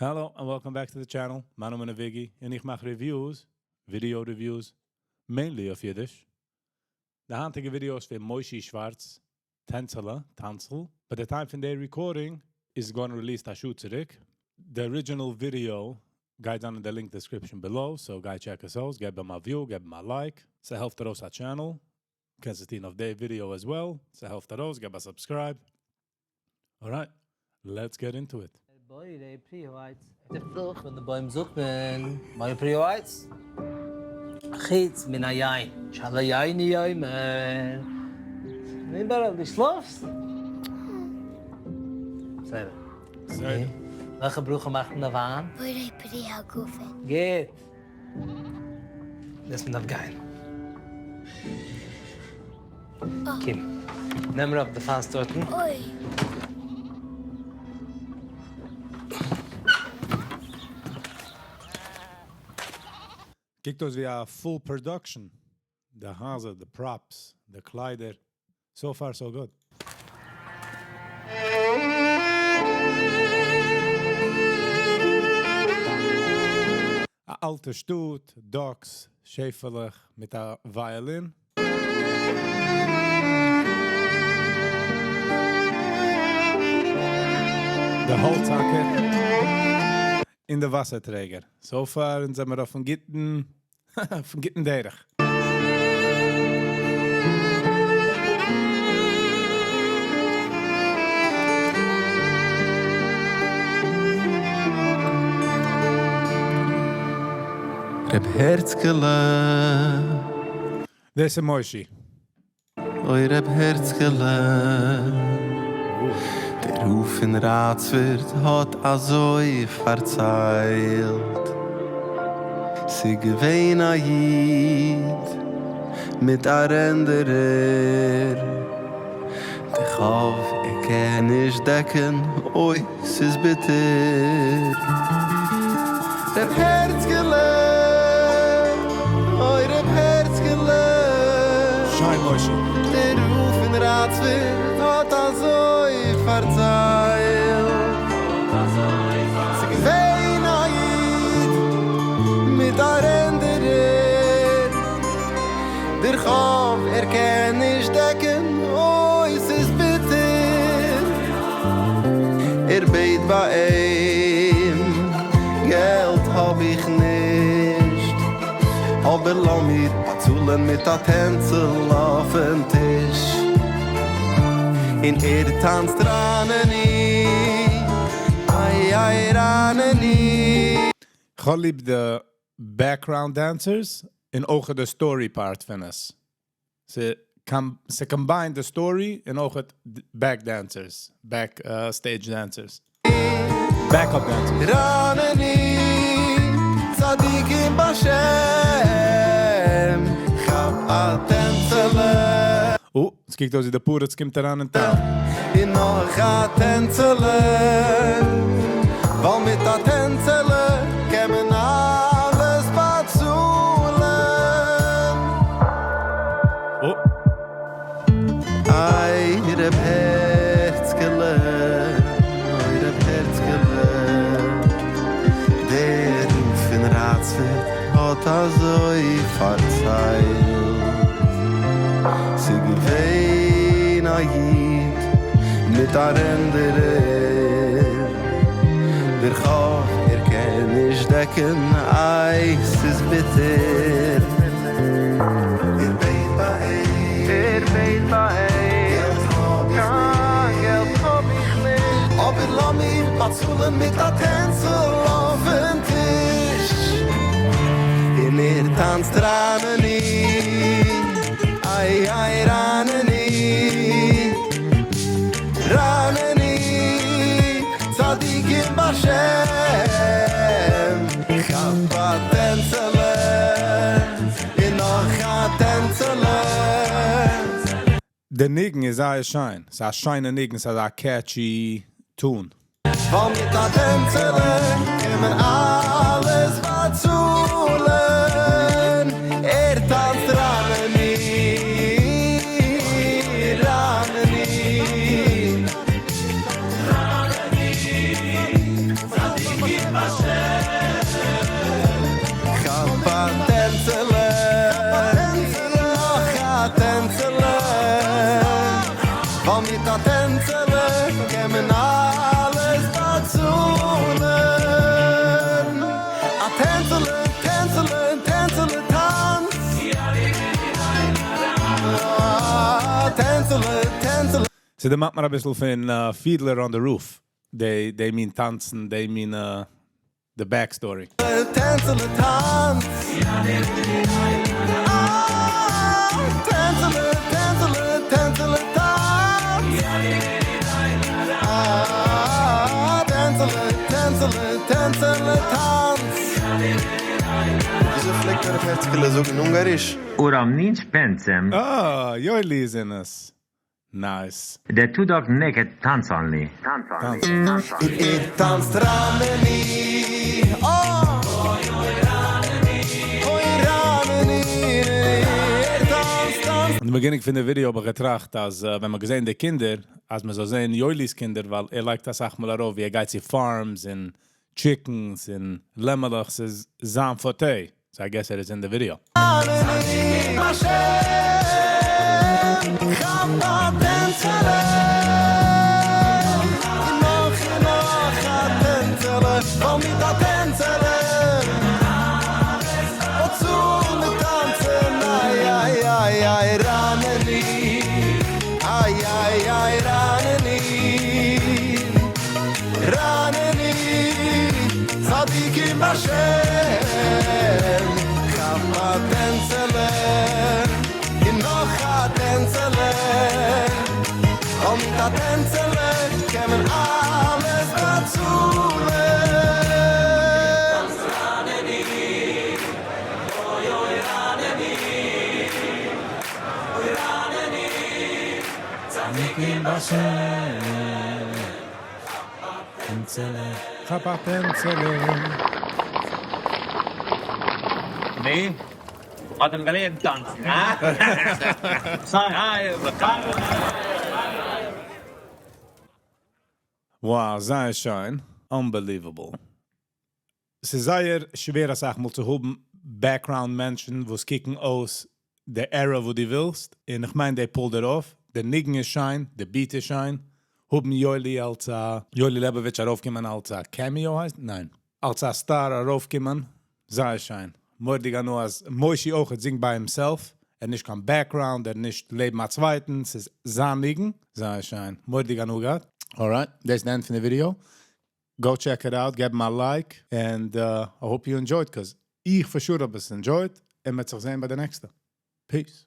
Hello and welcome back to the channel. מיין נאמען איז Viggy און איך מאך reviews, video reviews, mainly אויף אידיש. די היינטיגע ווידיאו איז פון Moshe Schwartz, טענצעלע, טאנצל. By the time פון די recording איז געווארן released א שעה צוריק. The original video גייט זיין אין די link description below, so גיי check עס אויס, געב אים א view, געב אים א like. ס'העלפט ארויס א channel. קענסט עס טון אויף די video as well. ס'העלפט ארויס, געב א subscribe. Alright, let's get into it. בורא פרי העץ. די פרוכט פון די בוים זאגט מען בורא פרי העץ. חוץ מן היין שעל היין הוא אומר. נו בערל דו שלאפסט? בסדר. בסדר. וועלכע ברכה מאכט מען אויף וויין? בורא פרי הגפן. גוט. דאס מען דארף גיין. קום. נעם אראפ די פאס דארטן. אוי. קוקט אויס ווי א full production. די הייזער, די props, די קליידער. So far so good. א אלטע שטאט, ducks, שעפעלעך מיט א violin. די האלצהאקער און די וואסער טרעגער. So far אונז זעמיר אויפן גוטן אויפן גוטן דרך. רעב הערצקעלע. דאס איז מושי. אוי רעב הערצקעלע. דער רב פון ראצפערט האט אזוי פארציילט. ס'געווען א איד מיט א רענדערער. די חוב ער קען נישט דעקן, אוי ס'איז ביטער. רעב הערצקעלע, אוי רעב הערצקעלע. שיין משה. דער רב פון ראצפערט האט אזוי פארציילט. ס'איז געווען א איד מיט א רענדערער. דער חוב ער קען נישט דעקן, אוי ס'איז ביטער. ער בעט ביי אים, געלט האב איך נישט, אבער לאמיר באצאלן מיט א טענצל אויפן טיש. און ער טאנצט ראנעני, איי איי ראנעני. כ'האב ליב די background dancers און אויך די story part פון עס. ס' combine די story און אויך back dancers, back stage dancers. Backup dancers. ראנעני, צדיקים בשם, כאפ א טענצעלע. Oh, עס קוקט אויס ווי די פריץ קומט אריין אין town. און נאך א טענצעלע, ווייל מיט א טענצעלע קען מען אלעס באצאלן. Oh. איי רעב הערצקעלע, אוי רעב הערצקעלע, דער רב פון ראצפערט האט אזוי פארציילט. ס'געווען א איד מיט א רענדערער, דער חוב ער קען נישט דעקן, איי ס'איז ביטער. ער בעט ביי אים, ער בעט ביי אים, געלט האב איך קיין נישט, געלט האב איך נישט, אבער לאמיר באצאלן מיט א טענצל אויפן טיש. און ער טאנצט ראנעני, איי איי ראנעני, ראנעני, צדיקים בשם, כאפ א טענצעלע, און נאך א טענצעלע. די ניגון איז זייער שיין. ס'איז א שיינע ניגון, ס'איז א catchy tune. ווייל מיט א טענצעלע קען מען אלעס באצאלן. ער טאנצט ראנעני, ראנעני, ראנעני, צדיקים כאפ א טענצעלע, נאך א טענצעלע, ווייל מיט א טענצעלע קען מען אלעס באצאלן. א טענצעלע, טענצעלע, טענצעלע, טאנץ. א טענצעלע, טענצעלע. ס'דערמאנט מיר א ביסל פון Fiddler on the Roof. די מין טאנצן, די מין the backstory. טענצעלע, טאנץ. אה, טענצעלע, טענצעלע, טענצעלע, טאנץ. אה, טענצעלע, טענצעלע, טענצעלע, טאנץ. וויאזוי פלעגט ר' הערצקעלע זאגן אונגאריש? Uram, nincs pénzem, Ah, Yoeli איז אין עס. Nice. De tudok neked táncolni. טאנצן. איר טאנצט רנני, אה! אוי, רנני, איר טאנצט, טאנצט. אין די beginning פון די video האב איך געטראכט, אז ווען מ'האט געזען די קינדער, אז מען זאל זען Yoeli's קינדער, ווייל ער לייגט א סאך מאל ארויף, ווי ער גייט צו farms און chickens און לעמעלעך, ס'איז זיין forte. So I guess it is in the video. רנני, השם, כאפ א טענצעלע, נאך, נאך א טענצעלע, ווייל מיט א טענצעלע, באצאלן טאנצן, איי, איי, איי, איי, רנני, איי, איי, איי, רנני, רנני, צדיקים בשם, כאפ א טענצעלע, און נאך א טענצעלע, און מיט א טענצעלע קען מען אלעס באצאלן. רנני, אוי אוי רנני, אוי רנני, צדיקים בשם, טענצעלע. כאפ א טענצעלע. נו, האט אים געלערנט טאנצן, הא? זיי, היי, לחיים. Wow, זייער שיין. Unbelievable. ס'איז זייער שווער, א סאך מאל צו האבן background מענטשן, וואס קוקן אויס די era, וואו דו ווילסט. און איך מיין, they pulled it off. דער ניגון איז שיין, די beat איז שיין. האבן Yoeli אלס א, Yoeli Lebovich ארויפגעקומען אלס א cameo הייסט? ניין. אלס א star ארויפגעקומען. זייער שיין. מורא'דיג הנאה אז Moshe אויך זינגט by himself. ער נישט קיין background, ער נישט לעבן א צווייטן. ס'איז זיין ניגון. זייער שיין. מורא'דיג הנאה געהאט. Alright, that's the end פון די video. Go check it out, געב אים a like, and I hope you enjoyed, because איך for sure האב עס enjoyed, און מ'וועט זיך זען ביי די נעקסטע. Peace.